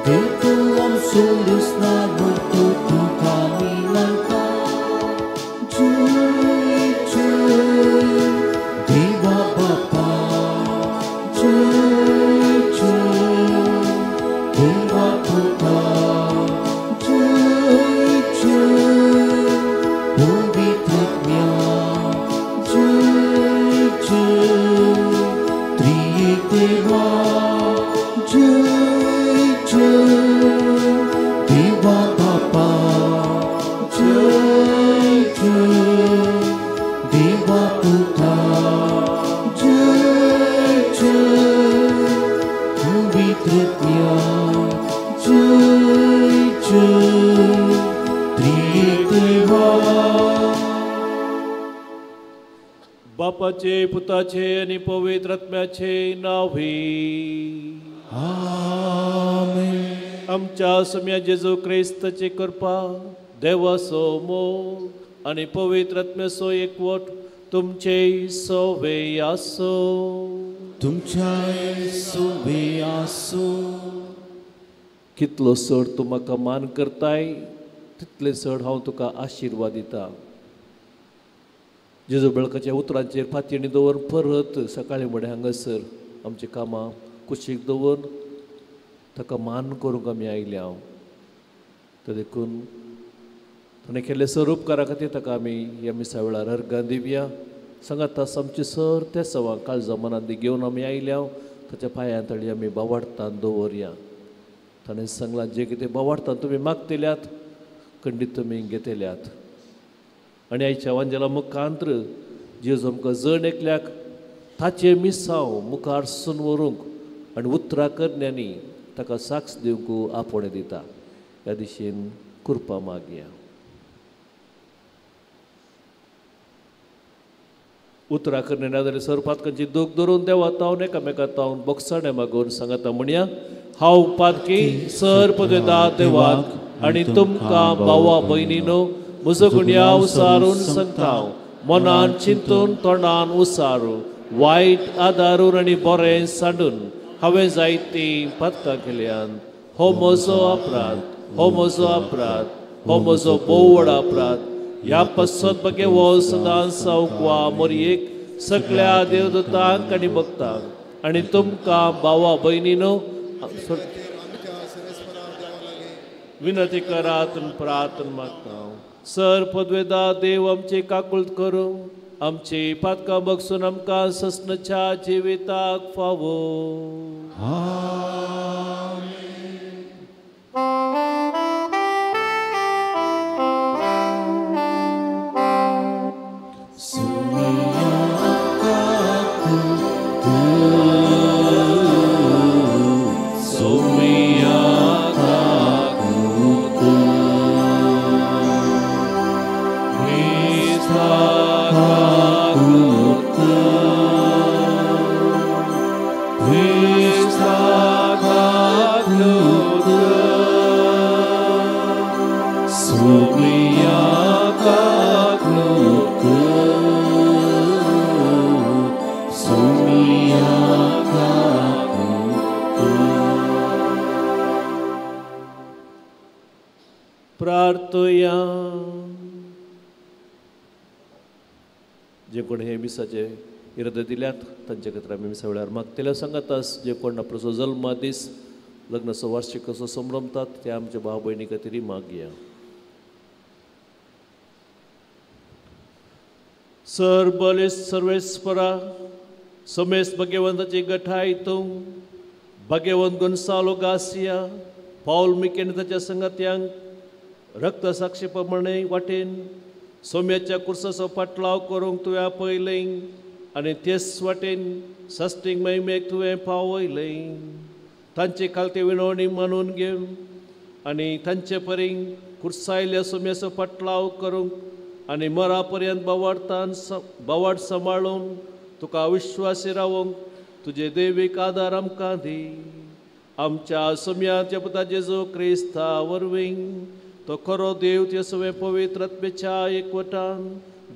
देव तूं आमचो रुसना म्हणटू तुका आमी मानता. जय जय देवा बापा, जय जय देवा पुता, जय जय पवित्र आत्म्या, जय जय त्रिएक देवा, जय जय देवा बापा, जय जय देवा पुता, जय जय पवित्र आत्म्या, जय जय त्रिएक देवा. बापाचे पुताचे आनी पवित्र आत्म्याचे नांवी आमेन. आमच्या सम्या जेजू क्रिस्ताची कृपा, देवाचो मोग आनी पवित्र आत्म्याचो एकवट तुमचे सोवे आसो. तुमच्याय सोवे आसो. कितलो चड तूं म्हाका मान करताय तितले चड हांव तुका आशिर्वाद दिता. जेजू बेळकाच्या उतरांचेर फातयेणी दवरून परत सकाळीं फुडें हांगासर आमची कामां कुशीक दवरून ताका मान करूंक आमी आयल्या हांव. तर देखून ताणें केल्ले सर उपकारा खातीर ताका आमी ह्या मिसा वेळार अर्गां दिवया. सांगात आमची सर ते सवां काळजा मनांत घेवन आमी आयल्या ताच्या पांयां तळी आमी बावाडतान दवरया. ताणें सांगलां जें कितें बावाडतान तुमी मागतल्यात खंडीत तुमी घेतल्यात. आनी आयच्या वांजेला मुखांत्र जेजू आमकां जण एकल्याक ताचें मिसांव मुखार सून व्हरूंक आनी उतरां करण्यांनी ताका साक्ष दिवंक आपोवणें दिता. ह्या दिशेन कृपा मागया. उतरां करणे ना जाल्यार सर पातकांची दूख धरून देवा तावन एकामेका तावन बोगसाणें मागून सांगाता म्हणया, हांव पातकी सर पदवेता देवाक आनी तुमकां भावा भयणीनो म्हजो गुन्यांव उसारून सांगता, मनान चिंतून तोंडान उसारू वायट आदारून आनी बरें सांडून हांवें जायतीं पातकां केल्यान. हो म्हजो अपराध, हो म्हजो अपराध, हो म्हजो भोव व्हड अपराध. ह्या पसत बगे वो सदां सावकवा मोरयेक सगळ्या देवदूतांक आनी भक्तांक आनी तुमकां भावा भयणीनो विनंती करात प्रार्थना मागता. सर पदवेदा देव आमची काकुळट करूं, आमची पातकां बगसून आमकां ससनाच्या जिविताक फावो. प्रार्थया. जे कोण हे मिसाचे इरादे दिल्यात तांचे खातीर आमी मिसा वेळार मागतल्या सांगातास. जे कोण आपलो जल्मा दीस लग्नाचो वार्षिक असो संभ्रमतात ते आमच्या भाव भयणी खातीर मागया. सर बले सर्वेस्परा समेस्त भगवंताची गठाय तूं भगवंत गोन्सालो गासिया पावल मिकेन ताच्या संगात्यांक रक्त साक्षी प्रमाणे वाटेन सोम्याच्या कुर्साचो पाटलाव करूंक तुवें आपयलें आनी तेच वाटेन सस्तीक महिमेक तुवें पावयलें. तांचे खालती विनवणी मानून घेवन आनी तांचे परी कुर्सायल्या सोम्याचो पाटलाव करूंक आनी मरा पर्यंत बावाडतान बावाड सांबाळून तुका विश्वासी रावंक तुजे देवीक आदार आमकां दी. आमच्या सोम्याच्या पुता जेजू क्रिस्ता वरवीं तो खरो देव ते सगळें पवित्र आत्म्याच्या एकवटान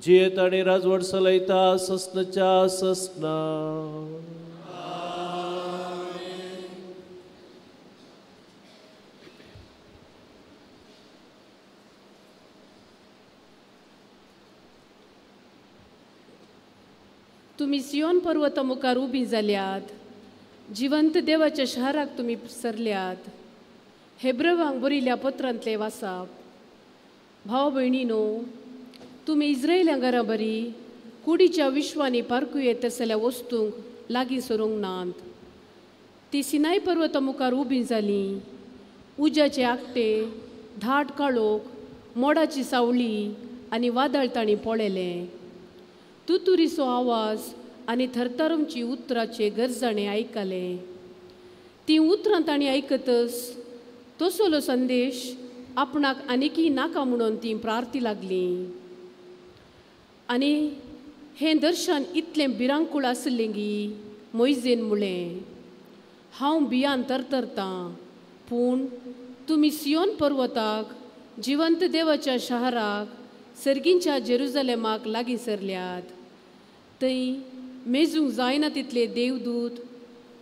जियेत आनी राजवट चलयता ससनाच्या ससना. तुमी सियोन पर्वता मुखार उबी जाल्यात, जिवंत देवाच्या शहराक तुमी सरल्यात. हेब्रवांक बरयल्या पत्रांतले वासाप. भाव भयणीनो, तुमी इस्रायल्या घरा बरी कुडीच्या विश्वांनी पारखू येत तसल्या वस्तूंक लागीं सरूंक नात. ती सिनाय पर्वता मुखार उबी जाली. उज्याचे आकटे, धाट काळोख, मोडाची सावळी आनी वादळ तांणी पळयलें. तुतुरीचो आवाज आनी थरथरमची उतराचे गरजाणें आयकलें. तीं उतरां तांणी आयकतच तसलो संदेश आपणाक आनीकय नाका म्हणून तीं प्रार्थी लागलीं. आनी हें दर्शन इतलें भिरांकूळ आसलें की मोयजेन म्हणलें, हांव भियान तरतरतां. पूण तुमी सियोन पर्वताक, जिवंत देवाच्या शहराक, सर्गींच्या जेरुजलेमाक लागीं सरल्यात. थंय मेजूंक जायना तितले देवदूत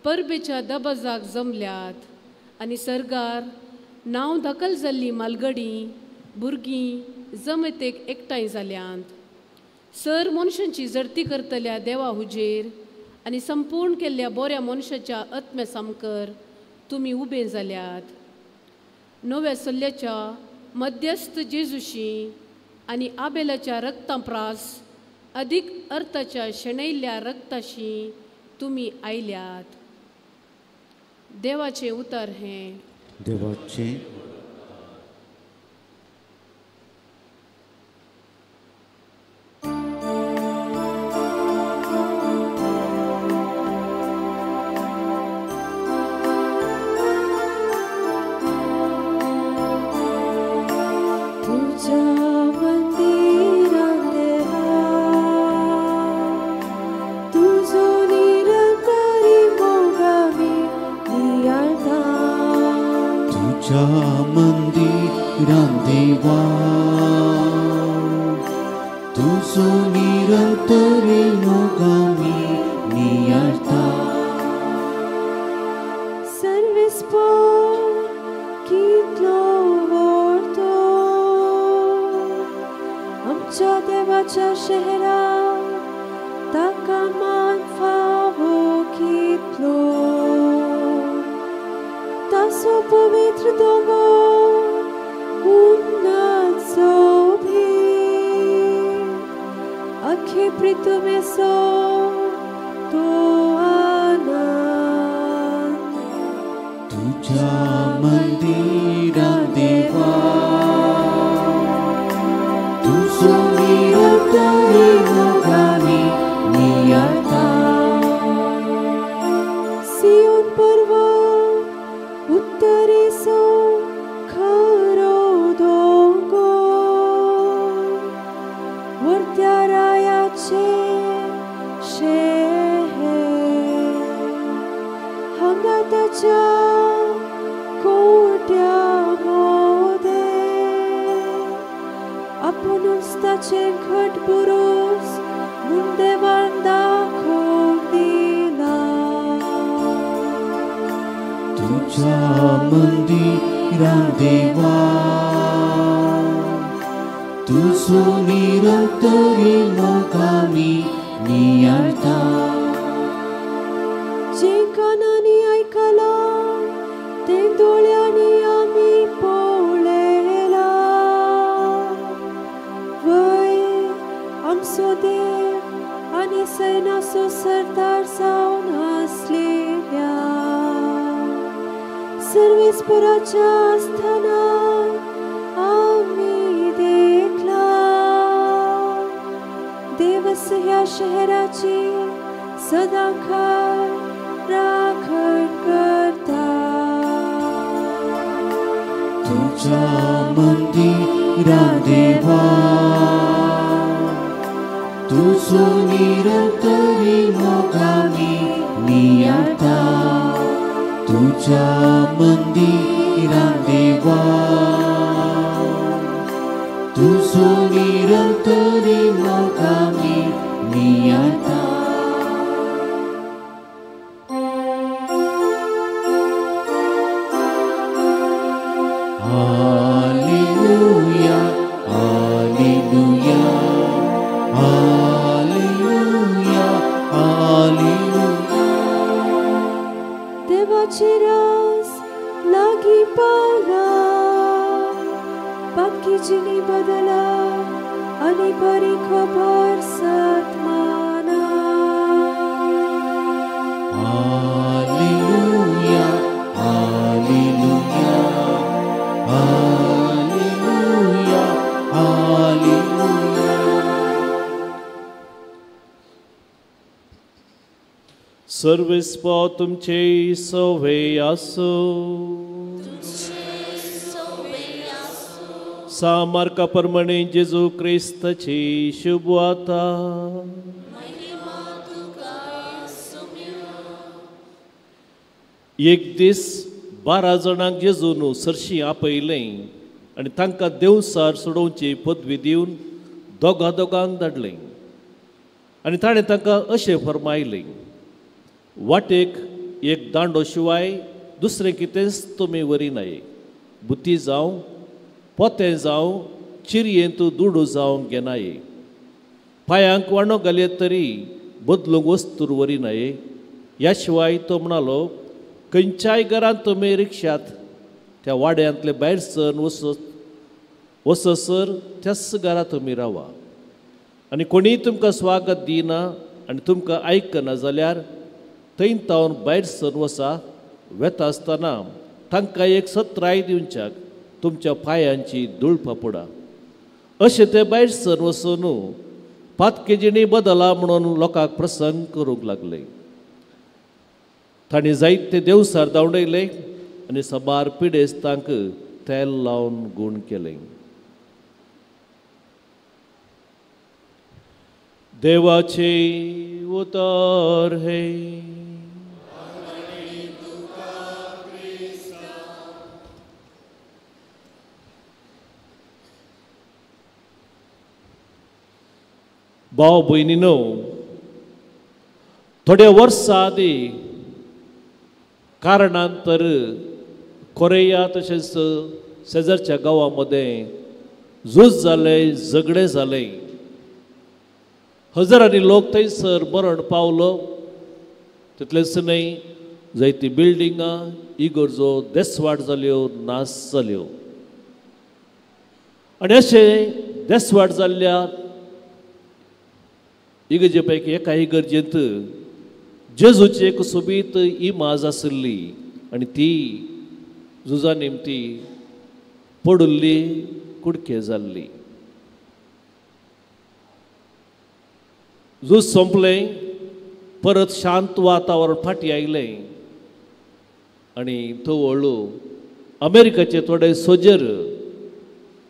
परबेच्या दबाजाक जमल्यात आनी सर्गार नांव दाखल जाल्लीं मालगडी भुरगीं जमतेक एकठांय जाल्यांत. सर मनशांची जडती करतल्या देवा हुजेर आनी संपूर्ण केल्ल्या बऱ्या मनशाच्या आत्म्या सामकर तुमी उबे जाल्यात. नव्या सल्ल्याच्या मध्यस्थ जेजूशी आनी आबेलाच्या रक्ता प्रास अदीक अर्थाच्या शेणयल्ल्या रक्ताशी तुमी आयल्यात. देवाचें उतर हें. देवाचें जिणी बदला आनी बरी खबर सतमाना. Hallelujah, hallelujah, hallelujah, hallelujah. सर्वेस्पो तुमचे सवे आसो. सामार्का प्रमाणे जेजू क्रिस्ताची शुभवार्ता. एक दीस 12 जाणांक जेजून सरशी आपयलें आनी तांकां देवसार सोडोवची पदवी दिवन दोगा दोगांक धाडलें आनी ताणें तांकां अशें फर्मायलें, वाटेक एक दांडो शिवाय दुसरें कितेंच तुमी व्हरिनाय. बुती जावं, पोतें जावं, चिरयेंत दुडू जावं घेनाय. पांयांक वाणो घालयत तरी बदलूंक वस्तूर व्हरिनाय. ह्या शिवाय तो म्हणालो, खंयच्याय घरांत तुमी रिक्षात त्या वाड्यांतले भायर सर वचसर त्याच घरा तुमी रावा आनी कोणीय तुमकां स्वागत दिना आनी तुमकां आयकना जाल्यार थंय तावन भायर सर वसा. वेता आसतना तांकां एक सत्राय दिवच्याक तुमच्या पांयांची धूळ फापुडा. अशें ते भायर सर वचून पातकेजिणी बदला म्हणून लोकांक प्रसंग करूंक लागले. तांणी जायते देवसार धांवडयले आनी साबार पिडेस्तांक तेल लावन गूण केलें. देवाचे उतर हे. भाव भयणीनो, थोड्या वर्सां आदीं कारणान तर कोरिया तशेंच शेजारच्या गांवां मदें झूज जालें, झगडे जालें. हजारांनी लोक थंयसर मरण पावलो. तितलेंच न्हय, जायतीं बिल्डिंगां, इगर्जो देसवाट जाल्यो, नाश जाल्यो. आनी अशें देसवाट जाल्ल्या इगर्जे पैकी एका इगर्जेंत जेजूची एक सोबीत इमाज आशिल्ली आनी ती झुजा निमती पडिल्ली, कुडके जाल्ली. झूज सोंपलें, परत शांत वातावरण फाटीं आयलें आनी तवळू अमेरिकाचे थोडे सोजर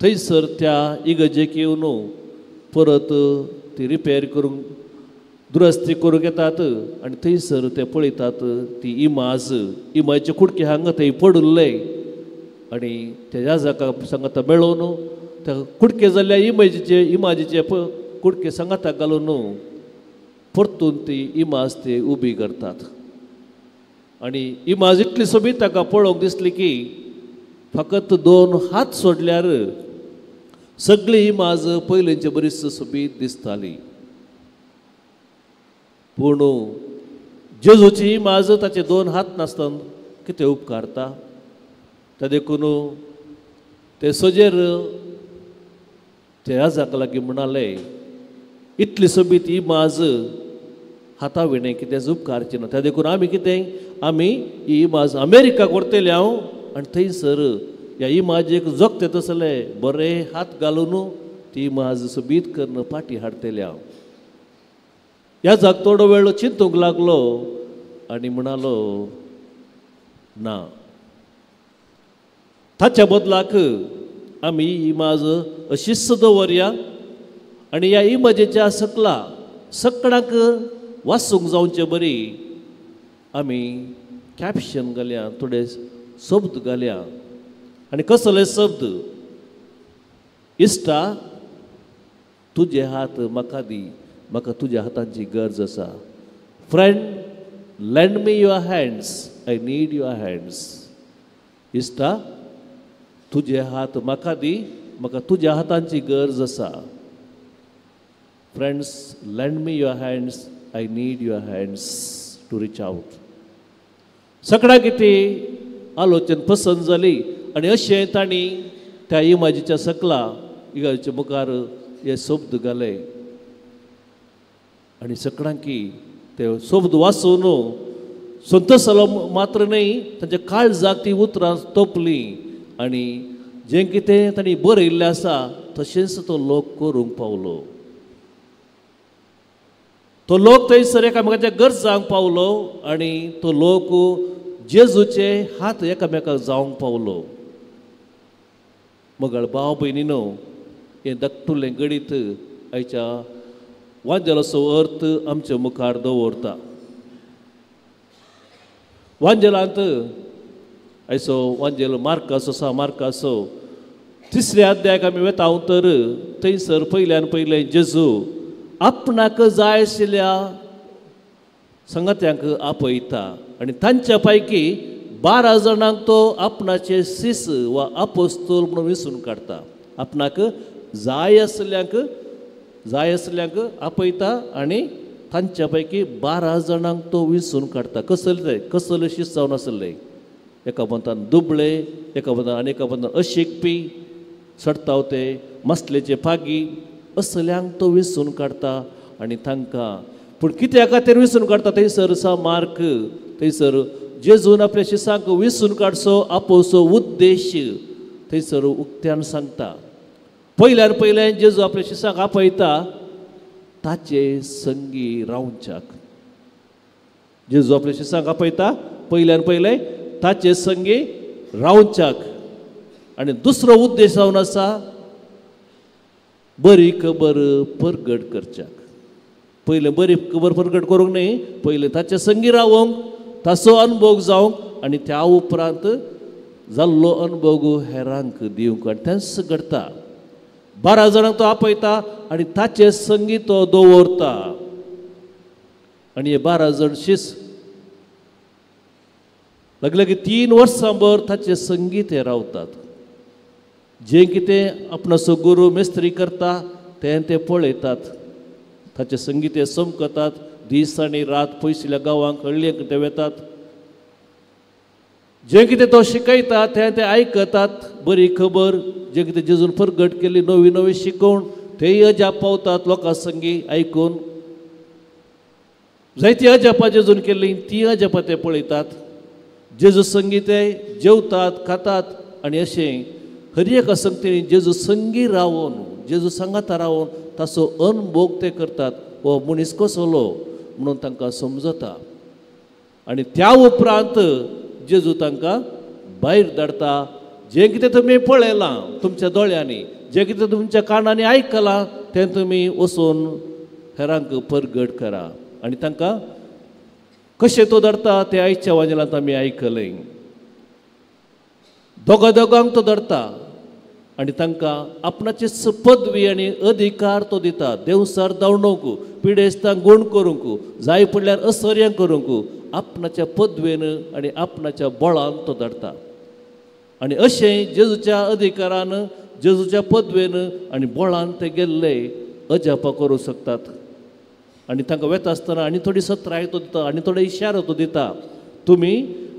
थंयसर त्या इगर्जेक येवन परत ती रिपेर करूंक, दुरस्ती करूंक येतात आनी थंयसर ते पळयतात ती इमाज, इमाजीचे कुडके हांगा थंय पडिल्ले आनी त्या जाका सांगाता मेळोवन त्या कुडके जाल्ल्या इमाजीचे कुडके सांगाता घालून परतून ती इमाज ते उबी करतात. आनी इमाज इतली सोबीत ताका पळोवंक दिसली की फकत 2 हात सोडल्यार सगळी इमाज पयलींचे बरीच सोबीत दिसताली. पूण जेजूची इमाज ताचे 2 हात नासतना कितें उपकारता? त्या देखून ते सोजेर ते आजाक लागीं म्हणाले, इतली सोबीत इमाज हाता विणें कितेंच उपकारचें ना. त्या देखून आमी कितें, आमी ही इमाज अमेरिकाक व्हरतले हांव आनी थंयसर ह्या इमाजेक जोगते तसले बरे हात घालून ती इमाज सोबीत करून पाटी हाडटले हांव. ह्या जाग थोडो वेळ चिंतूंक लागलो आनी म्हणालो, ना, ताच्या बदलाक आमी इमाज अशीच दवरया आनी ह्या इमाजेच्या सकला सकडाक वाचूंक जावचे बरी आमी कॅप्शन घालया, थोडे शब्द घालया. आनी कसले शब्द? इश्टा, तुजे हात म्हाका दी, म्हाका तुज्या हातांची गरज आसा. Friend, lend me your hands, I need your hands. इश्टा, तुजे हात म्हाका दी, म्हाका तुज्या हातांची गरज आसा. Friends, lend me your hands, I need your hands to reach out. सगळ्या कितें आलोचन पसंत जाली आनी अशें तांणी त्या इमाजीच्या सकला इगर्जेच्या मुखार हे शब्द घाले आनी सकडांकी ते शब्द वाचून संतोष जालो मात्र न्हय, तांच्या काळजाक ती उतरां तोपलीं आनी जें कितें तांणी बरयल्लें आसा तशेंच तो लोक करूंक पावलो. तो लोक थंयसर एकामेकाच्या गरजांक पावलो आनी तो लोक जेजूचे हात एकामेकाक जावंक पावलो. मगळ भाव भयणीनो, हें धाकटुलें गणीत आयच्या वांजेलाचो अर्थ आमच्या मुखार दवरता. वांजेलांत आयचो वांजेल मार्काचो आसा, मार्काचो तिसऱ्या अध्यायाक आमी वेता तर थंयसर पयल्यान पयलें जेजू आपणाक जाय आशिल्ल्या संगत्यांक आपयता आनी तांच्या पैकी 12 जाणांक तो आपणाचे शिस वा आपोस्तोल म्हणून विसून काडटा. आपणाक जाय आशिल्ल्यांक आपयता आनी तांच्या पैकी 12 जाणांक तो विसून काडटा. कसले कसले शीस जावन आसले, एका पंथान दुबळे, एका पंथान आनी एका पंथान अशिकपी, सडतावते, मसलेचे फागी, असल्यांक तो विसून काडटा आनी तांकां पूण कित्या खातीर विसून काडटा थंयसर सा मार्क थंयसर जेजून आपल्या शिसांक विसून काडचो आपोवचो उद्देश थंयसर उक्त्यान सांगता. पयल्यान पयलें जेजू आपल्या शिसांक आपयता ताचे संगी रावच्याक. जेजू आपल्या शिसांक आपयता पयल्यान पयलें ताचे संगी रावच्याक आनी दुसरो उद्देश जावन आसा बरी खबर परगट करच्याक. पयलें बरी खबर परगट करूंक न्हय, पयलें ताचे संगी रावंक, ताचो अनुभव जावंक आनी त्या उपरांत जाल्लो अनुभव हेरांक दिवंक. आनी तेंच घडटा. 12 जाणांक तो आपयता आनी ताचे संगी तो दवरता आनी हे 12 जाण शीस लागले की 3 वर्सां भर ताचे संगी ते रावतात. जें कितें आपणाचो गुरू मेस्त्री करता तें ते पळयतात, ताचे संगी ते समकतात. दीस आनी रात पयसुल्ल्या गांवांक हळ्ळेक ते वेतात. जें कितें तो शिकयता तें ते आयकतात. बरी खबर जें कितें जेजून परगट केली नवी नवी शिकोवण तेय अजाप पावतात लोकां संगी आयकून. जायती अजापां जेजून केल्ली ती अजापां ते पळयतात. जेजू संगी ते जेवतात, खातात आनी अशें हर एका संगतीन जेजू संगी रावन, जेजू सांगाता रावन ताचो अनभोग ते करतात. हो मनीस कसलो म्हणून तांकां समजता आनी त्या उपरांत जेजू तांकां भायर धाडटा. जें कितें तुमी पळयलां तुमच्या दोळ्यांनी, जें कितें तुमच्या कानांनी आयकलां तें तुमी वचून हेरांक परगट करा. आनी तांकां कशें तो धाडटा तें आयच्या वांजेलांत आमी आयकलें. दोगा दोगांक तो धाडटा आनी तांकां आपणाची पदवी आनी अधिकार तो दिता. देवसार धांवडोवंक, पिडेस्तांक गूण करूंक, जाय पडल्यार असर्यांक करूंक आपणाच्या पदवेन आनी आपणाच्या बळान तो धाडटा. आनी अशें जेजूच्या अधिकारान, जेजूच्या पदवेन आनी बळान ते गेल्ले अजापां करूंक शकतात. आनी तांकां वेता आसतना आनी थोडी सत्राय तो दिता आनी थोडे इशारो तो दिता. तुमी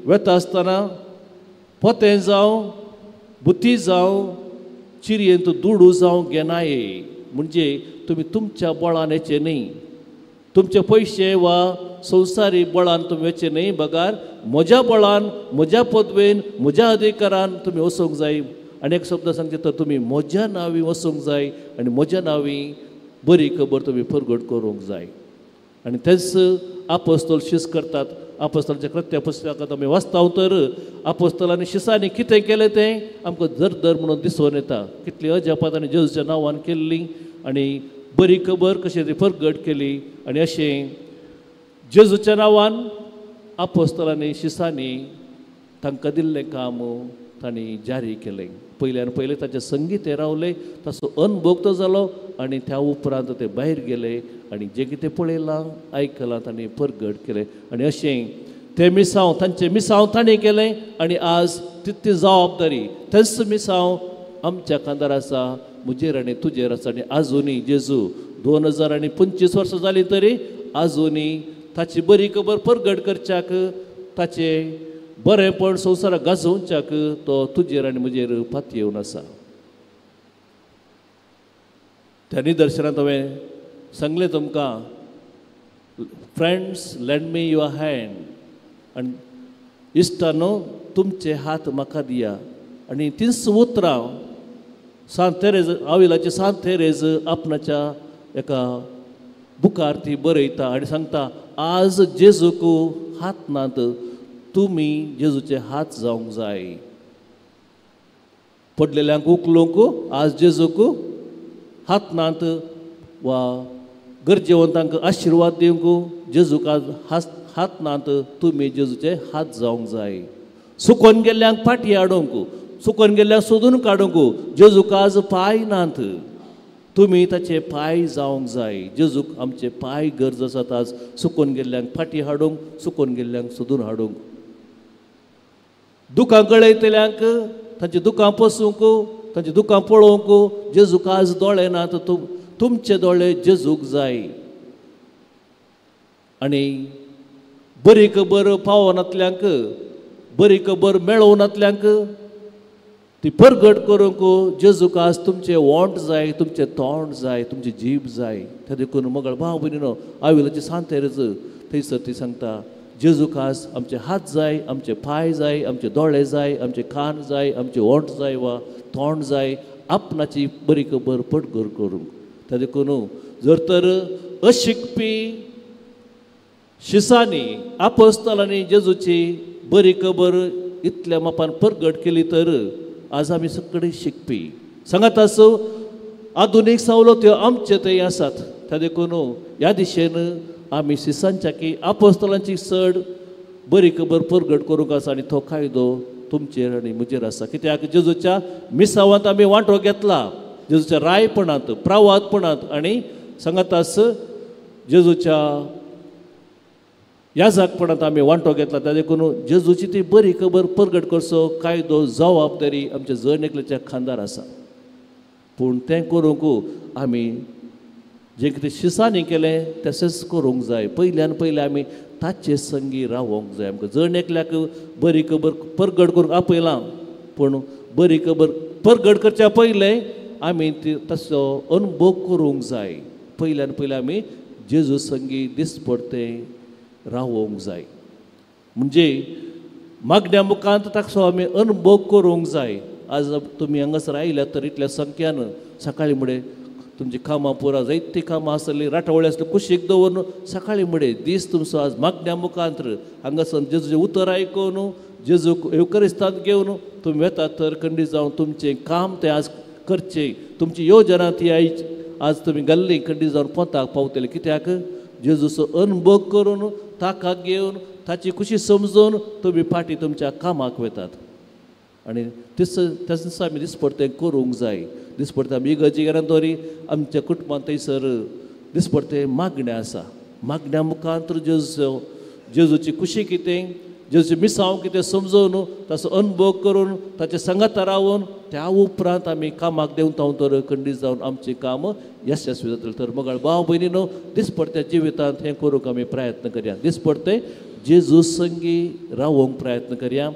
वेता आसतना पोतें जावं, बुती जावं, चिरयेंत दुडू जावं घेनाये. म्हणजे तुमी तुमच्या बळान येचे न्हय, तुमचे पयशे वा संवसारी बळान तुमी वचचे न्हय, बगार म्हज्या बळान, म्हज्या पदवेन, म्हज्या अधिकारान तुमी वचूंक जाय. आनी एक शब्द सांगचे तर तुमी म्हज्या नांवी वचूंक जाय आनी म्हज्या नांवी बरी खबर तुमी परगट करूंक जाय. आनी तेंच आपोस्तोल शीस करतात. आपोस्तलाच्या कृत्या पुस्तकांत आमी वाचता तर आपोस्तलांनी शिसांनी कितें केलें तें आमकां दर म्हणून दिसून येता. कितली अजापां तांणी जेजूच्या नांवान केल्ली आनी बरी खबर कशी ती परगट केली. आनी अशें जेजूच्या नांवान आपोस्तलांनी शिसांनी तांकां दिल्लें काम तांणी जारी केलें. पयल्यान पयलें ताचें संगीत ते रावले, ताचो अनुभव तो जालो आनी त्या उपरांत ते भायर गेले आनी जें कितें पळयलां आयकलां तांणी परगट केलें. आनी अशें तें मिसांव, तांचें मिसांव तांणी केलें आनी आज तितली जबाबदारी तेंच मिसांव आमच्या खांदार आसा, म्हजेर आनी तुजेर आसा. आनी आजुनूय जेजू 2025 वर्सां जालीं तरी आजुनूय ताची बरी खबर परगट करच्याक, ताचें बरेंपण संवसाराक गाजोवच्याक तो तुजेर आनी म्हजेर पातयेवन आसा. त्या निदर्शनांत हांवें सांगलें तुमकां, friends lend me your hand, आनी इश्टानो तुमचे हात म्हाका दिया. आनी तीच उतरां सांत तेरेज आविलाची सांत तेरेज आपणाच्या एका बुकार ती बरयता आनी सांगता, आज जेजूक हात नात, तुमी जेजूचे हात जावंक जाय. पडलेल्यांक उखलूंक आज जेजूक हात नात वा गरजेवंतांक आशिर्वाद दिवंक जेजूक आज हात नात, तुमी जेजूचे हात जावंक जाय. सुकोन गेल्ल्यांक फाटी हाडूंक, सुकोन गेल्ल्यांक सोदून काडूंक जेजूक आज पांय नात, तुमी ताचे पांय जावंक जाय. जेजूक आमचे पांय गरज आसात आज सुकोन गेल्ल्यांक फाटी हाडूंक, सुकोन गेल्ल्यांक सोदून हाडूंक. दुकां गळयतल्यांक तांची दुकां पोसूंक, तांची दुकां पळोवंक जेजूक आज दोळे नात, तुमचे दोळे जेजूक जाय. आनी बरी खबर पावनातल्यांक, बरी खबर मेळोवनातल्यांक ती परगट करूंक जेजूक आज तुमचें ओंठ जाय, तुमचें तोंड जाय, तुमची जीब जाय. ते देखून मगळ भाव भयणीनो आविलाची सांत तेरेज थंयसर ती सांगता, जेजूक आज आमचे हात जाय, आमचे पांय जाय, आमचे दोळे जाय, आमचे कान जाय, आमचे ओंठ जाय वा तोंड जाय आपणाची बरी खबर पटगर करूंक. ते देखून जर तर अशिकपी शिसांनी आपोस्तलांनी जेजूची बरी खबर इतल्या मापान परगट केली तर आज आमी सगळे शिकपी सांगात आसूं आधुनीक सवलत्यो आमचे थंय आसात. त्या देखून ह्या दिशेन आमी शिसांच्या की आपोस्तलांची चड बरी खबर परगट करूंक आसा आनी तो कायदो तुमचेर आनी म्हजेर आसा. कित्याक जेजूच्या मिसावांत आमी वांटो घेतला, जेजूच्या रायपणांत, प्रवादपणांत आनी सांगात आस जेजूच्या ह्या जागपणांत आमी वांटो घेतला. त्या देखून जेजूची ती बरी खबर परगट करचो कायदो जबाबदारी आमच्या जण एकल्याच्या खांदार आसा. पूण तें करूंक आमी जें कितें शिसांनी केलें तशेंच करूंक जाय. पयल्यान पयलें आमी ताचे संगी रावोंक जाय. आमकां जण एकल्याक बरी खबर परगट करूंक आपयलां, पूण बरी खबर परगट करच्या पयलें आमी ती तसो अनुभव करूंक जाय. पयल्यान पयलें आमी जेजू संगी दिसपडतें रावोंक जाय. म्हणजे मागण्या मुखांत ताचो आमी अनुभव करूंक जाय. आज तुमी हांगासर आयल्यात तर इतल्या संख्यान सकाळीं मुडे तुमची कामां पुरा जायतीं कामां आसली, राटावळी आसली कुशीक दवरून सकाळीं मुडे दीस तुमचो आज मागण्या मुखांत हांगासर जेजूचें उतर आयकून जेजूक येवकरिस्तांत घेवन तुमी वेतात तर खंडीत जावन तुमचें काम तें आज करचें, तुमची योजना ती आयज आज तुमी घाल्ली खंडीत जावन पोंताक पावतली. कित्याक जेजूचो अनुभव करून ताका घेवन ताची खुशी समजून तुमी फाटीं तुमच्या कामाक वेतात. आनी तशेंच आमी दिसपडतें करूंक जाय. दिसपडतें आमी इगर्जी गेल्यान आमच्या कुटुंबांत थंयसर दिसपडतें मागणें आसा. मागण्या मुखांत जेजूची खुशी कितें, जेजूचें मिसांव कितें समजून ताचो अनुभव करून ताचे सांगाता रावन त्या उपरांत आमी कामाक देंवता तर खंडीत जावन आमचें काम यशस्वी जातलें. तर मगळ भाव भयणीनो दिसपडत्या जिवितांत हें करूंक आमी प्रयत्न करया. दिसपडतें जेजू संगी रावोंक प्रयत्न करया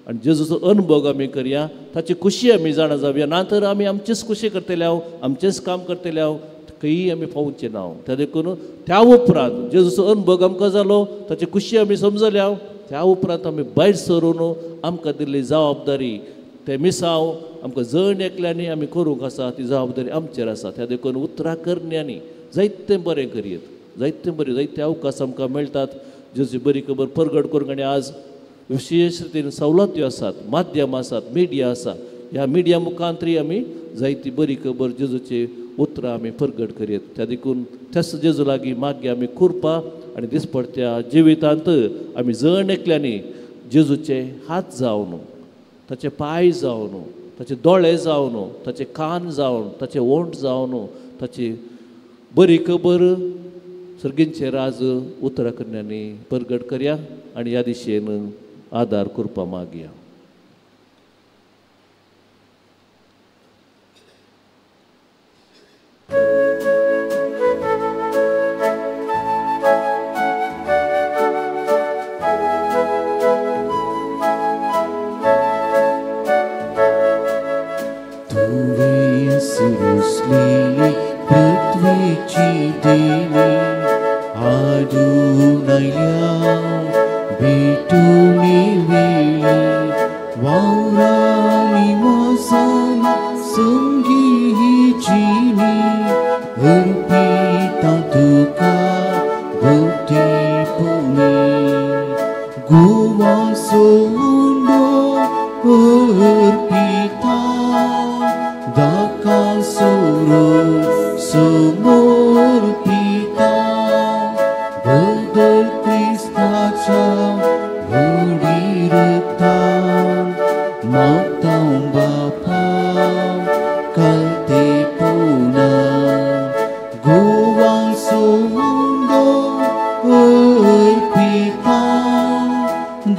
आनी जेजूचो अनुभव आमी करया, ताची खुशी आमी जाणा जावया. ना तर आमी आमचीच खुशी करतले हांव, आमचेंच काम करतले हांव, खंयी आमी पावचे ना. त्या देखून त्या उपरांत जेजूचो अनुभव आमकां जालो, ताची खुशी आमी समजल्या, त्या उपरांत आमी भायर सरून आमकां दिल्ली जबाबदारी ते मिसांव आमकां जण एकल्यांनी आमी करूंक आसा, ती जबाबदारी आमचेर आसा. त्या देखून उतरां करण्यांनी जायतें बरें करयेत, जायतें बरें, जायते अवकाश आमकां मेळटात जेजूची बरी खबर परगट करूंक. आनी आज विशेश रितीन सवलत्यो आसात, माध्यम आसात, मिडिया आसा. ह्या मिडिया मुखांतरी आमी जायती बरी खबर जेजूची उतरां आमी परगट करयेत. त्या देखून त्याच जेजू लागीं मागीर आमी कुरपा आनी दिसपडत्या जिवितांत आमी जण एकल्यांनी जेजूचे हात जावन, ताचे पांय जावन, ताचे दोळे जावन, ताचे कान जावन, ताचे ओंठ जावन, ताची बरी खबर सर्गींचे राज उतरां करण्यांनी परगट करया आनी ह्या दिशेन आदार करपा मागया. तुवें सुरुसलेली आयल्या भेटूनी वेळी वावरानी वसन संगी ही जिणी अर्पिता तुका भक्ती पुणी गोवा सोंडो अर्पिता दाका सोरो समर्पिता बदल क्रिस्ताच्या व्हडी रक्तान मागता बापा कालते पुना गोवा सोंडो अर्पिता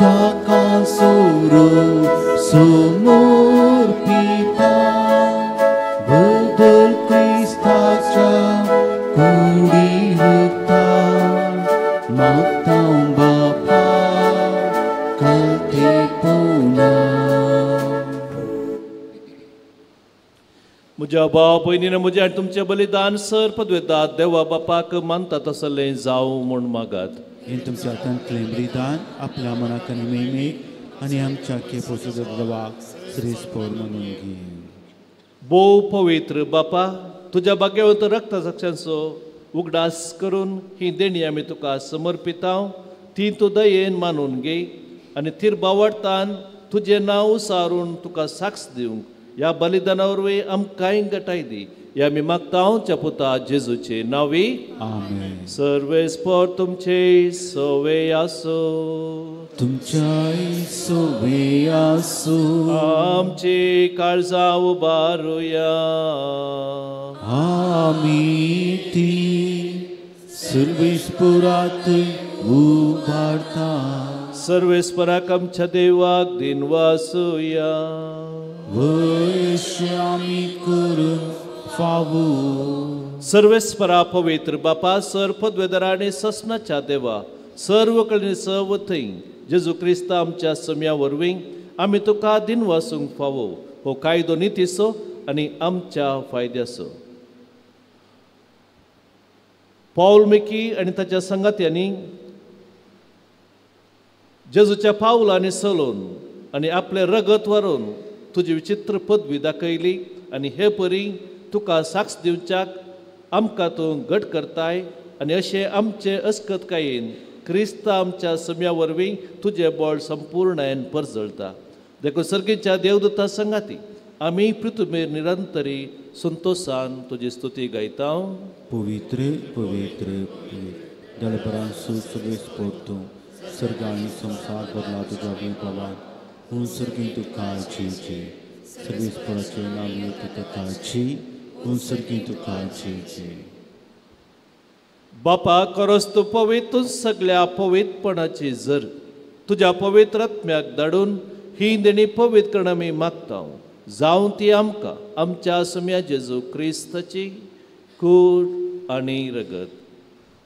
दाका सोरो समर्पिता बदल क्रिस्ताच्या कुडी रक्तान मागता बापा कालते पुना. म्हज्या भाव भयणीन म्हजें आनी तुमचें बलिदान सर पदवेतात देवा बापाक मानता तसलें जावं म्हूण मागात. हें तुमच्या हातांतलें बलिदान आपल्या मनाक आनी मेमेक आनी आमच्या केपोसो देवाक श्रेश्ठ म्हणून घे. भोव पवित्र बापा, तुज्या भाग्यवंत रक्तसाक्षांचो उगडास करून ही देणी आमी तुका समर्पिता, ती तूं दयेन मानून घे आनी थीर बावडतान तुजें नांव सारून तुका साक्ष दिवंक ह्या बलिदाना वरवीं आमकांय गटाय दी. ह्या आमी मागता च्या पुता जेजूचे नांवी. आमेन. सर्वेस्पर तुमचे सवे आसो. तुमच्याय सोवे आसो. आमची काळजां उबारुया. आमी ती सर्वेस्परात उबारता. सर्वेस्पराक आमच्या देवाक दिनवासुया. वयशे आमी करून फावो. सर्वेस्परा पवित्र बापा, सर पदवेदरा आनी ससनाच्या देवा, सर्व कडेन सर्व थंय जेजू क्रिस्त आमच्या सम्या वरवीं आमी तुका दिनवासूंक फावो. हो कायदो नितीचो आनी आमच्या फायद्याचो. पावल मिकी आनी ताच्या संगात्यांनी जेजूच्या पावलांनी चलोवन आनी आपलें रगत व्हरून तुजी विचित्र पदवी दाखयली आनी हे परी तुका साक्ष दिवच्याक आमकां तूं घट करताय आनी अशें आमचे अस्कतकायेन क्रिस्त आमच्या सम्या वरवीं तुजें बळ संपूर्णायन परजळता. देखून सर्गीच्या देवदूता संगाती आमी पृथ्वीर निरंतरी संतोशान तुजी स्तुती गायता. पवित्र पवित्र पवित्र दलबरांसु सर्वेस्पर सर्ग आनी संवसार भरला तुज्या वैभवान. हूं सर्गीं तुका जी जी सर्वेस्पराचें नांव येता तुका जी हूं सर्गीं तुका जी जी. बापा, खरोच तूं पवित्र सगळ्या पवित्रपणाची जर तुज्या पवित्र आत्म्याक धाडून ही देणी पवित्र करण आमी मागता. जावं ती आमकां आमच्या सम्या जेजू क्रिस्ताची कूड आनी रगत.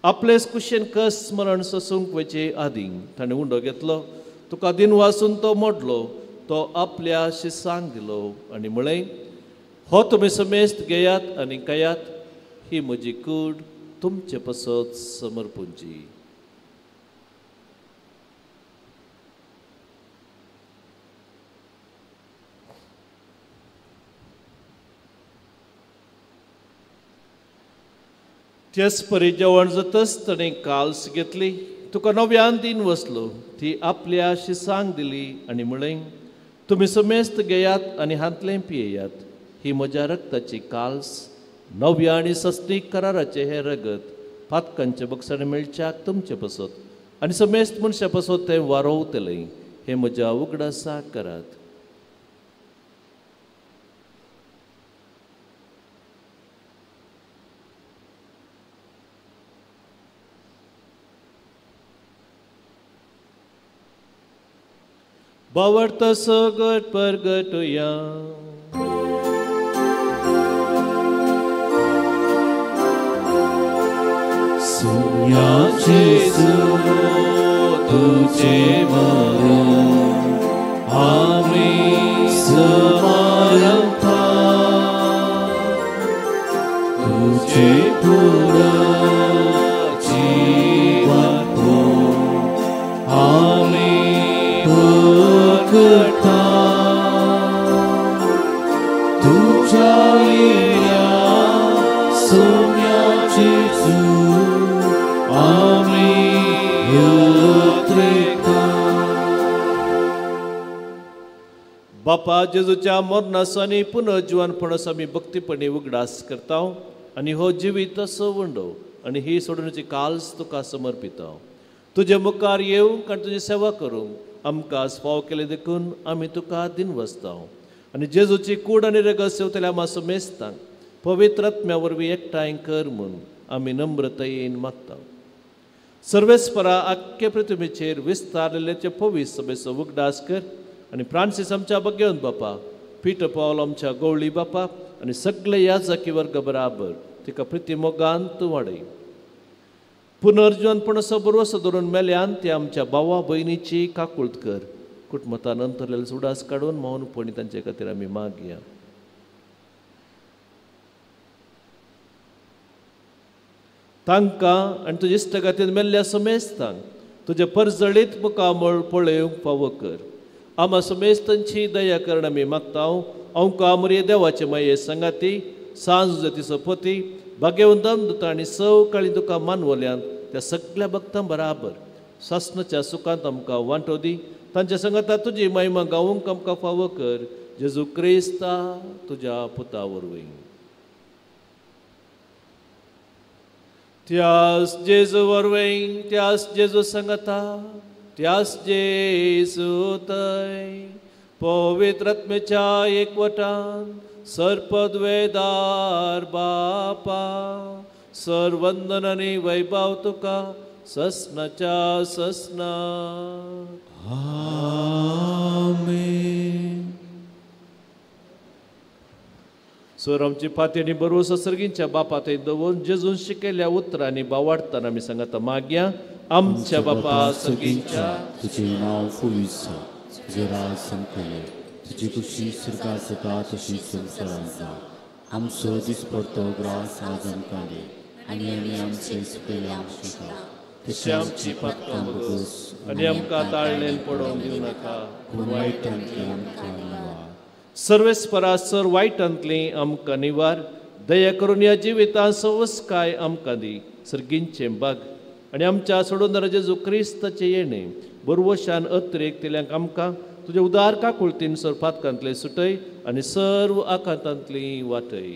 आपलेच कुशेन कस स्मरण सोसूंक वचचे आदीं ताणें उंडो घेतलो, तुका दिनवासून तो मोडलो, तो आपल्या शिसांक दिलो आनी म्हळें, हो तुमी समेस्त घेयात आनी खायात, ही म्हजी कूड तुमचे पसत समर्पूंची. त्याच परी जेवण जातच ताणें काल्स घेतली, तुका नव्यान दिन वसलो, ती आपल्या शिसांक दिली आनी म्हळें, तुमी समेस्त घेयात आनी हांतलें पियेयात, ही म्हज्या रक्ताची काल्स, नव्या आनी सस्तीक कराराचें हें रगत पातकांचे बक्षाणे मेळच्याक तुमचे पसत आनी समेस्त मनशां पसत तें वारोवतलें. हें म्हज्या उगडासाक करात. बावर्त सगट परगटुया. सुन्या जेजू तुझे मरण आमी समारंभा तुझे पुरा जीवन उतरिता. बापा जेजूच्या मरणाचो आनी पुनर्जिवनपणाचो आमी भक्तीपणी उगडास करता आनी हो जिवीत सवंडो आनी ही सोडण्याची काल्स तुका समर्पिता. तुजे मुखार येवंक आनी तुजी सेवा करूंक आमकां फाव केले देखून आमी तुका दिनवसता आनी जेजूची कूड आनी रगत सेवतल्या आमा समेस्तांक पवित्र आत्म्या वरवीं एकठांय कर म्हूण आमी नम्रतायेन मागता. सर्वेस्परा आख्खे पृथ्वीचेर विस्तारलेले पवित्र सभेचो उगडास कर आनी फ्रांसीस आमच्या भगवंत बापा, पीटर पावल आमच्या गवळी बापा आनी सगळे याजकी वर्ग बराबर तिका प्रिती मोगान तूं वाडय. पुनर्जिवनपणाचो भरवसो धरून मेल्यान ते आमच्या भावा भयणीची काकूळत कर. कुटुंबान अंतरलेले उडास काडून मौनपणी तांचे खातीर आमी मागया. तांकां आनी तुजे इश्टगातीन मेल्ल्या समेस्तांक तुजें परजळीत मुखामळ पळोवंक फावो कर. आमा समेस्तांची दया करण आमी मागता. अंका मुरये देवाचे माये संगाती सांज तिचो पती भाग्यवंत दुता आनी सवकाळी तुका मानवल्यान त्या सगळ्या भक्तां बराबर सासणाच्या सुखांत आमकां वांटो दी. तांच्या संगाता तुजी महिमा गावूंक आमकां फावो कर. जेजू क्रिस्ता तुज्या पुता वरवीं. त्यास जेजू वरवीं, त्यास जेजू संगाता, त्यास जेजू तय पवित्र आत्म्याच्या एकवटान सर्पद्वेदार बापा सर्वंदन आनी वैभव तुका ससनाच्या ससना. आमेन. सर आमची फाती आनी बरोवसो सर्गींच्या बापा थंय दवरून जेजून शिकयल्ल्या उतरांनी बावाडतना आमी सांगता मागया. आमच्या बापा सर्गींच्या, तुजें नांव पवित्र जावं, तुजें राज संकले, तुजी खुशी स्वर्गांत जाता तशी संवसारांत जावं. आमचो दिसपडतो ग्रास आज आमकां दी आनी आमी आमचे सुकयल्या शिका तशी आमची पातकां भोगोस आनी आमकां ताळणेन पडोवंक दिवं नाका, पूण वायटांतली आमकां निवार. सर्वेस्परा सर वायटांतली आमकां निवार. दया करून ह्या जिवितांत सवसकाय आमकां दी. सर्गींचें बाग आनी आमच्या सोडून जेजू क्रिस्ताचें येणें बरवशान अत्रेक तिल्यांक आमकां तुजे उदार काकुळतीन सर पातकांतले सुटय आनी सर्व आकांतांतली वाटय.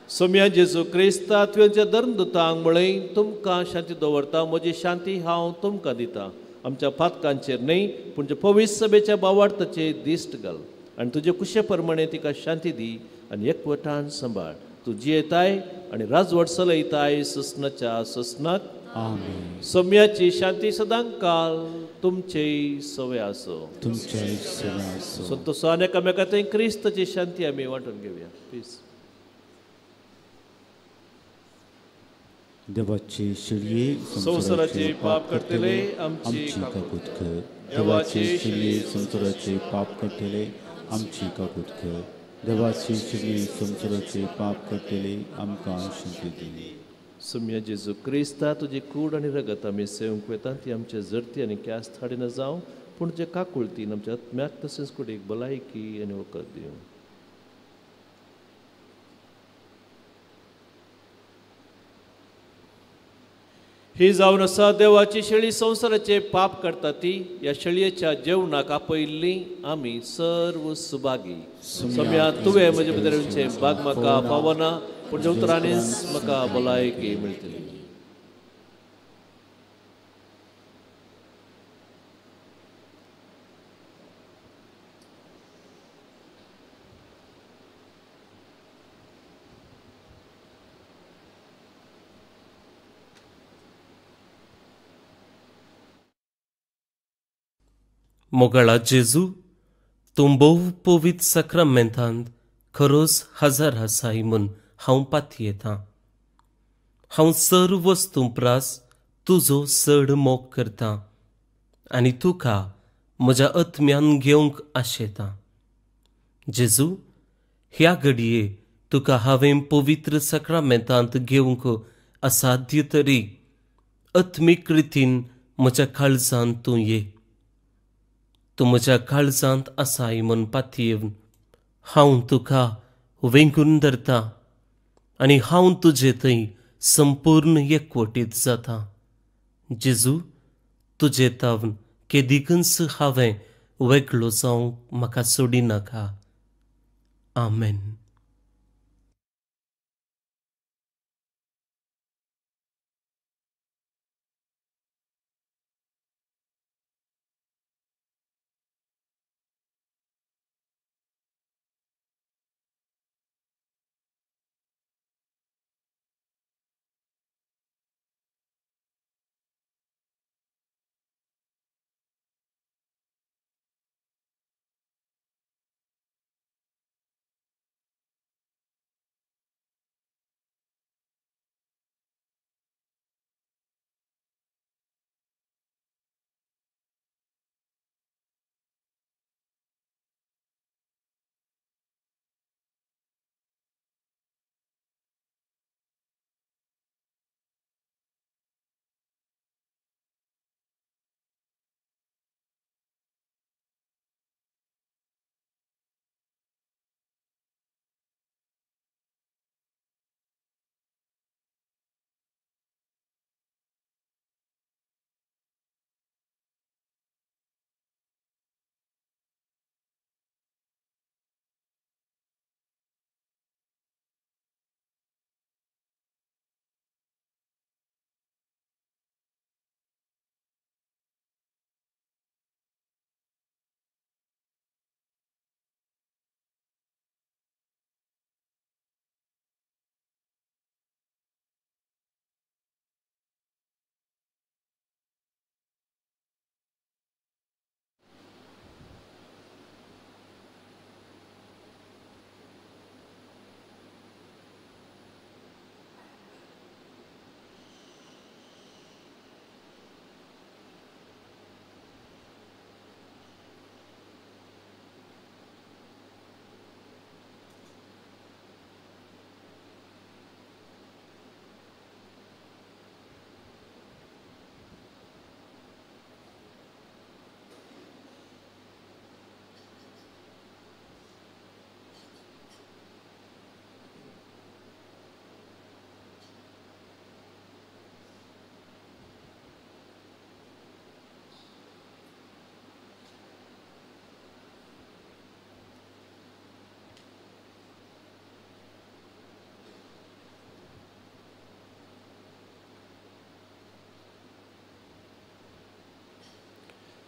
सोम्या जेजू क्रिस्ता तुवें धर्मदुतांक म्हळें तुमकां शांती दवरता, म्हजी शांती हांव तुमकां दिता. आमच्या पातकांचेर न्हय पूण पवित्र सभेच्या बावार्थाचेर दिश्ट घाल आनी तुजे कुशे प्रमाणे तिका शांती दी आनी एकवटान सांबाळ. तूं जियेताय आनी राजवट चलयताय ससनाच्या ससनाक. आमेन. सोम्याची शांती सदांकाल तुमचेय सवय आसो. तुमचेय सवय आसो. संतोषान एकामेका थंय क्रिस्ताची शांती आमी वांटून घेवया. पीस. देवाचे शेळये संवसाराचे पाप करतले आमची काकूत कर. देवाचे शेळये संवसाराचे पाप करतले आमची काकूत कर. देवाचे शेळये संवसाराचे पाप करतले आमकां शांती दी. सोम्या जेजू क्रिस्ता तुजी कूड आनी रगत आमी सेवंक वेता ती आमचे जरती आनी क्यास्त हाडिना जावं, पूण तुजे काकुळतीन आमच्या आत्म्याक तशेंच कुडीक भलायकी आनी वखद दिवं. ही जावन आसा देवाची शेळी संवसाराचे पाप करता ती ह्या शेळयेच्या जेवणाक आपयल्ली आमी सर्व सुभागी. सोम्या तुवें म्हजे भितर येवचें बाग म्हाका पावना, पूण ज्या उतरांनीच म्हाका भलायकी मेळटली. मोगाळा जेजू, तूं भोव पवित्र साक्रामेंतांत खरोच हजर आसाय म्हूण हांव पातयेतां. हांव सर्व वस्तूं प्रास तुजो चड मोग करतां आनी तुका म्हज्या आत्म्यान घेवंक आशेतां. जेजू, ह्या घडये तुका हांवें पवित्र साक्रामेंतांत घेवंक असाध्य तरी आत्मीक रितीन म्हज्या काळजांत तूं ये. तूं म्हज्या काळजांत आसाय म्हूण पातयेवन हांव तुका वेंगून धरता आनी हांव तुजे थंय संपूर्ण एकवटीत जाता. जेजू, तुजे तावन केदिकूच हांवें वेगळो जावंक म्हाका सोडिनाका. आमेन.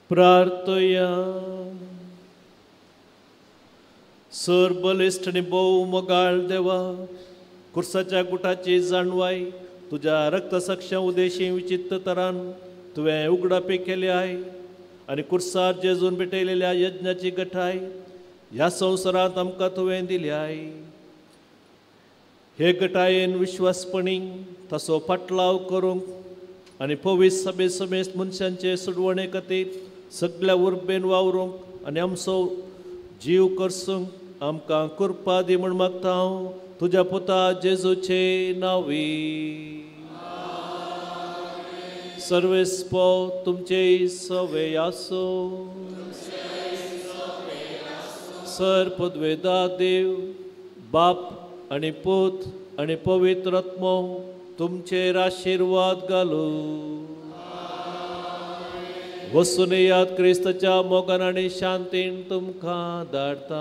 प्रार्थया. सर बलिश्ट आनी भोव मोगाळ देवा, कुर्साच्या गुटाची जाणवाय तुज्या रक्तसाक्ष उदेशी विचित्र तरान तुवें उगडापी केली आहे आनी कुर्सार जेजून भेटयलेल्या यज्ञाची गठाय ह्या संवसारांत आमकां तुवें दिली आहे. हे गटायेन विश्वासपणी ताचो फाटलाव करूंक आनी पवित्र सभे समेस्त मनशांचे सुडवणे खातीर सगळ्या उर्बेन वावरूंक आनी आमचो जीव करसूंक आमकां कृपा दी म्हूण मागता हांव तुज्या पुता जेजूचे नांवी. सर्वेस्पो तुमचे सवे आसो. सर पदवेदा देव बाप आनी पूत आनी पवित्र आत्मो तुमचेर आशिर्वाद घालू. वसून याद क्रिस्ताच्या मोगान आनी शांतीन तुमकां धाडटा.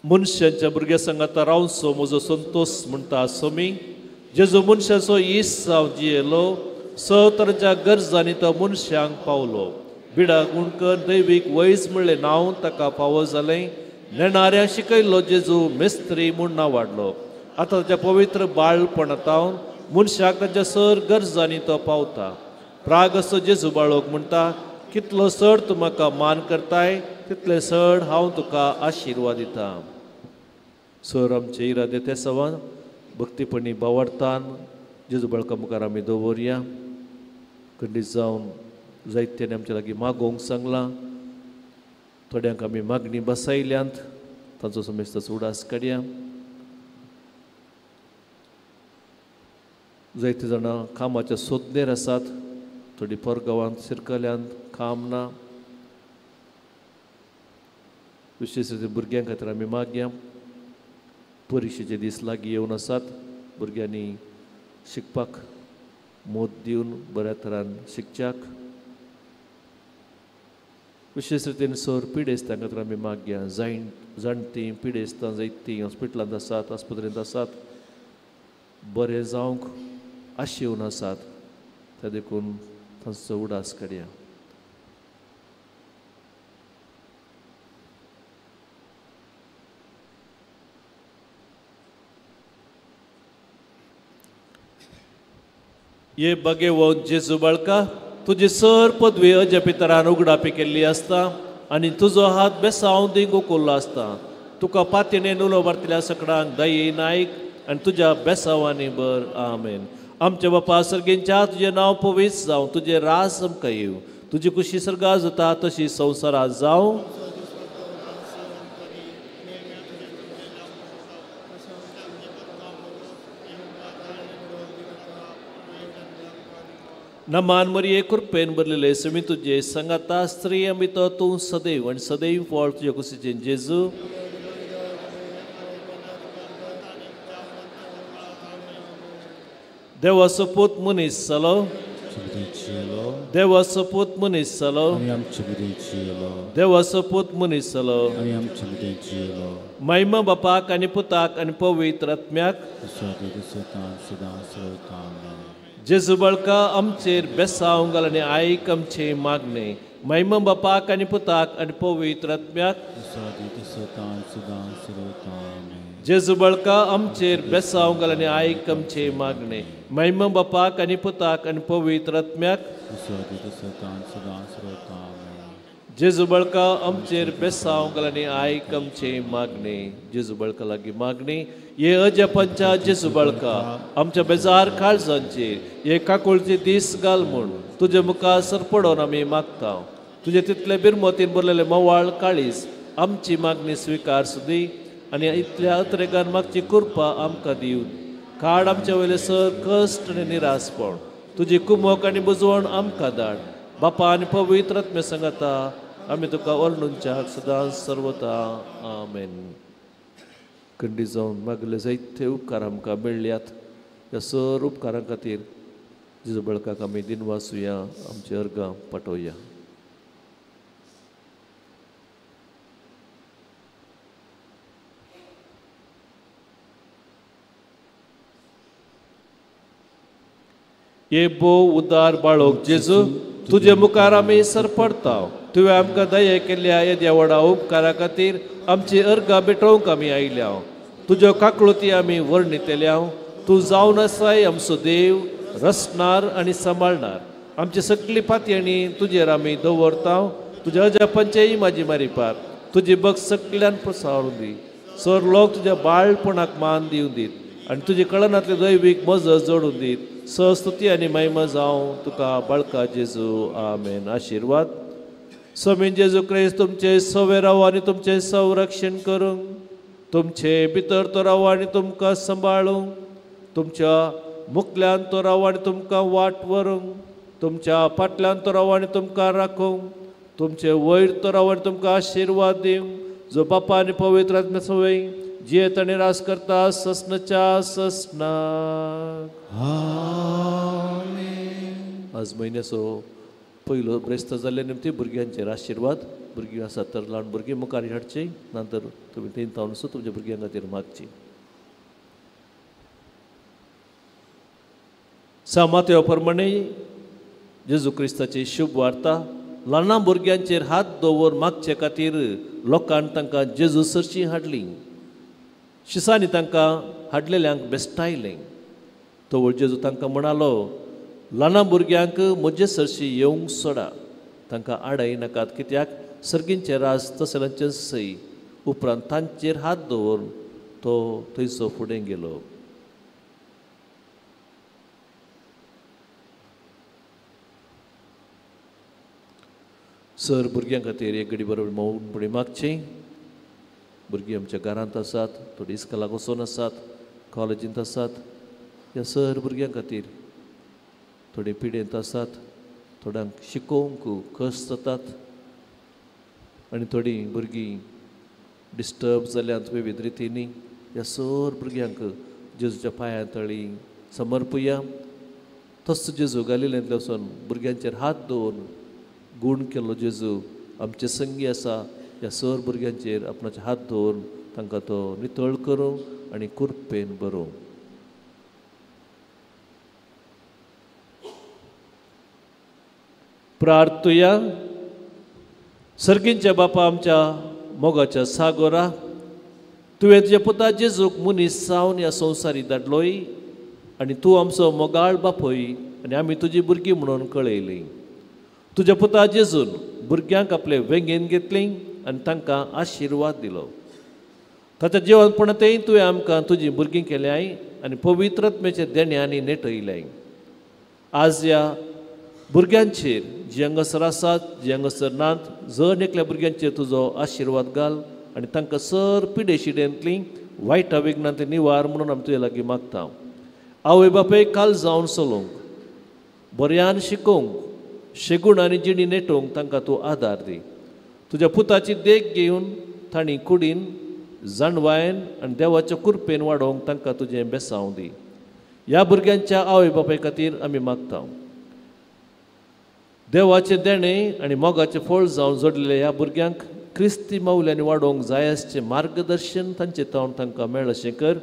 मनशांच्या भुरग्या संगाता रावचो म्हजो संतोश म्हणटा सोमी. जेजू मनशाचो इस जावन जियेलो, स तरांच्या गरजांनी तो मनशांक पावलो. बिडा गुणकर दैवीक वैज म्हणलें नांव ताका फावो जालें. नेणाऱ्या शिकयल्लो जेजू मेस्त्री म्हूण नांव वाडलो. आतां ताच्या पवित्र बाळपणांत मनशाक ताच्या सर गरजांनी तो पावता. प्राग असो जेजू बाळोक म्हणटा, कितलो चड तूं म्हाका मान करताय तितले चड हांव तुका आशिर्वाद दिता. सर आमचे इरादे ते सवान भक्तीपणी बावडतान जेजू बाळका मुखार आमी दवरया. खंडीत जावन जायत्यान आमच्या लागीं मागोवंक सांगलां, थोड्यांक आमी मागणी बसयल्यांत, तांचो समेस्ताचो उडास काडया. जायते जाणां कामाच्या सोदनेर आसात, थोडीं परगांवांत शिरकल्यांत काम ना. विशेश भुरग्यां खातीर आमी मागया. परिक्षेचे दीस लागीं येवन आसात, भुरग्यांनी शिकपाक मोत दिवन बऱ्या तरान शिकच्याक. विशेश रितीन सर पिडेस्तां खातीर आमी मागया. जाणटीं पिडेस्तां जायतीं हॉस्पिटलांत आसात, आस्पत्रेंत आसात, बरें जावंक आशेवन आसात, त्या देखून तांचो उडास काडया. ये भगेवंत जेजू बाळका, तुजी सर पदवी अजपितरान उगडापी केल्ली आसता आनी तुजो हात बेसांव दिंग उकुल्लो आसता. तुका पातीणेन उलो मारतल्या सकडांक दये नायक आनी तुज्या बेसांवांनी बर. आमेन. आमच्या बापा सर्गींच्या, तुजें नांव पवित्र जावं, तुजें राज आमकां येवं, तुजी कुशी सर्गां जाता तशी संवसारांत जावं. नमान मरिये, कृपेन भरलेले समी तुजे संगाता, स्त्री अमित तूं सदैव आनी सदैव फळ तुजे कुशीचें जेजू. देवाचो पूत मनीस जालो, देवाचो पूत मनीस जालो, देवाचो पूत मनीस जालो. महिमा बापाक आनी पुताक आनी पवित्र आत्म्याक. जेजू बाळका, आमचेर बेसांव घाल आनी आयक आमचे मागणे. महिमा बापाक आनी पुताक आनी पवित्र आत्म्याक. जेजू बाळका, आमचेर बेसांव घाल आनी आयक आमचे मागणे. महिमा बापाक आनी पुताक आनी पवित्र आत्म्याक. जेजू बाळका, आमचेर बेसांव घाल आनी आयक आमचे मागणे. जेजू बाळका लागीं मागणी. हे अजपंच्या जेजू बाळका, आमच्या बेजार काळजांचेर हे काकुळचे दीस घाल म्हूण तुजे मुखार सरपडोन आमी मागता. तुजे तितले बिरमतीन भरलेले मवाळ काळीज आमची मागणी स्विकार सुदी आनी इतल्या अत्रेगान मागची कृपा आमकां दिवन काड आमच्या वयले सर कश्ट आनी निरासपण. तुजी कुमोक आनी बुजवण आमकां धाड. बापा आनी पवित्र आत्म्या सांगाता आमी तुका वर्णुनच्या सदां सर्वता. आमेन. खंडी जावन मागले जायते उपकार आमकां मेळ्ळ्यात. ह्या सर उपकारां खातीर जेजू बाळकाक आमी दिनवासुया, आमचे अर्गां पाठोवया. हे भोव उदार बाळोक जेजू, तुजे मुखार आमी सरपडता. तुवें आमकां दया केल्ल्या येद्या व्हडा उपकारा खातीर आमची अर्गां भेटोवंक आमी आयल्या. तुज्यो काकळुती आमी वर्णितल्या. तूं जावन आसाय आमचो देव, रचणार आनी सांबाळणार. आमची सगळी पातयेणी तुजेर आमी दवरता. तुज्या अजापांचेय म्हाजी मारिपार तुजी भक्त सगळ्यान प्रसारून दी. सर लोक तुज्या बाळपणाक मान दिवन दीत आनी तुजी कळनांतली दैवीक मजत जोडून दीत. सस्तुती आनी महिमा जावं तुका बाळका जेजू. आमेन. आशिर्वाद. स्वामी जेजू क्रिस्त तुमचे सवे राव आनी तुमचें संरक्षण करूंक, तुमचे भितर तो राव आनी तुमकां सांबाळूंक, तुमच्या मुखल्यान तो राव आनी तुमकां वाट व्हरूंक, तुमच्या फाटल्यान तो राव आनी तुमकां राखूंक, तुमचे वयर तो राव आनी तुमकां आशिर्वाद दिवंक, जो बापा आनी पवित्र आत्म्या सवय जियेत आनी रास करता ससनाच्या ससनाक. आज म्हयन्याचो पयलो ब्रेस्त जाल्ले निमती भुरग्यांचेर आशिर्वाद. भुरगीं आसात तर ल्हान भुरगीं मुखार हाडची, नंतर तुमी तीन तावन तुमच्या भुरग्यां खातीर मागची. सामात्या प्रमाणे जेजू क्रिस्ताची शुभ वार्ता ल्हान भुरग्यांचेर हात दवर मागचे खातीर लोकान तांकां जेजू सरशी हाडली. शिसांनी तांकां हाडलेल्यांक बेस्टायलें. तवळ जेजू तांकां म्हणालो, ल्हान भुरग्यांक म्हजे सरशी येवंक सोडा, तांकां आडाय नाकात, कित्याक सर्गींचें राज तसल्यांचें सय. उपरांत तांचेर हात दवरून तो थंयसो फुडें गेलो. सर भुरग्यां खातीर एक घडी बरोबर मौनपणी मागची. भुरगीं आमच्या घरांत आसात, थोडीं इस्कॉलाक वचून आसात, कॉलेजींत आसात. ह्या सर भुरग्यां खातीर थोडे पिडेंत आसात, थोड्यांक शिकोवंक कश्ट जातात आनी थोडीं भुरगीं डिस्टर्ब जाल्यांत विविध रितींनी. ह्या सर भुरग्यांक जेजूच्या पांयां तळी समर्पुया. तसो जेजू गालिलेंतले वचून भुरग्यांचेर हात दवरून गूण केल्लो जेजू आमचे संगी आसा. ह्या सर भुरग्यांचेर आपणाचे हात दवरून तांकां तो नितळ करूं आनी कुरपेन बरोवं. प्रार्थुया. सर्गींच्या बापा, आमच्या मोगाच्या सागोरा, तुवें तुज्या पुता जेजूक मनीस जावन ह्या संवसारी धाडलोय आनी तूं आमचो मोगाळ बापूय आनी आमी तुजी भुरगीं म्हणून कळयली. तुज्या पुता जेजून भुरग्यांक आपले वेंगेन घेतली आनी तांकां आशिर्वाद दिलो. ताच्या जिवनपणांतय तुवें आमकां तुजी भुरगीं केल्याय आनी पवित्र आत्म्याच्या देण्यांनी नेटयल्याय. आज ह्या भुरग्यांचेर जी हांगासर आसात, जी हांगासर नात, जण एकल्या भुरग्यांचेर तुजो आशिर्वाद घाल आनी तांकां सर पिडे शिडेंतली वायट विघ्नांतली निवार म्हणून आमी तुजे लागीं मागता. आवय बापूय काल जावन चलोवंक, बऱ्यान शिकोवंक, शेगूण आनी जिणी नेटोवंक तांकां तूं आदार दी. तुज्या पुताची देख घेवन तांणी कुडीन जाणवायन आनी देवाच्या कुरपेन वाडोवंक तांकां तुजें बेसांव दी. ह्या भुरग्यांच्या आवय बापाय खातीर आमी मागता. देवाचें देणें आनी मोगाचें फळ जावन जोडलेल्या ह्या भुरग्यांक क्रिस्ती मावल्यांनी वाडोवंक जाय आसचें मार्गदर्शन तांचे तावन तांकां मेळ अशें कर.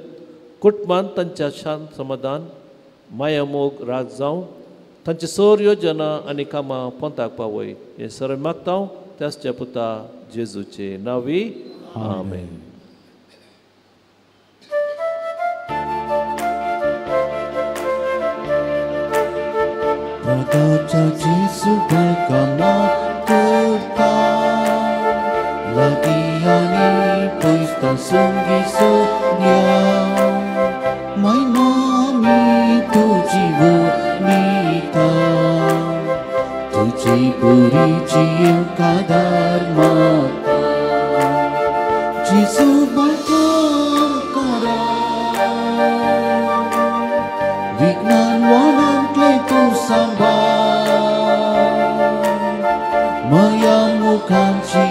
कुटुंबांत तांच्या शांत समाधान, माया, मोग, राग जावं तांची सर योजना आनी कामां पोंताक पावय हें सर मागता त्याच्या पुता जेजूचे नांवी, आमेन. प्रगाच्या जेजू बळकामा करता लागीं आनी पयस संगी सोदया मायना मी तुजी वनिता तुजी बरी जीव कादार माता जेजू बळकाम करा विज्ञान वानांतले तूं सांबाळ माया मुखांची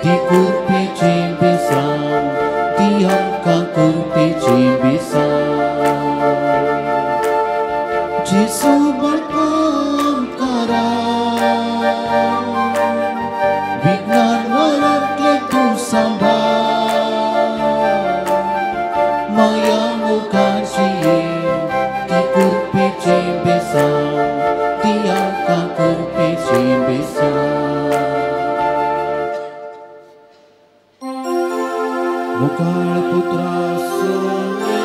दी कुरपेची बेसांव दी आमकां कुरपेची बेसांव जेजू बळकाम करा विज्ञान वानांतले तूं सांबाळ माया मुखांची दी कुरपेची बेसांव दी आमकां कुरपेची बेसांव. मुखाळ पुत्रा सोने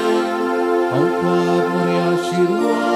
हांव मोरे आशिर्वाद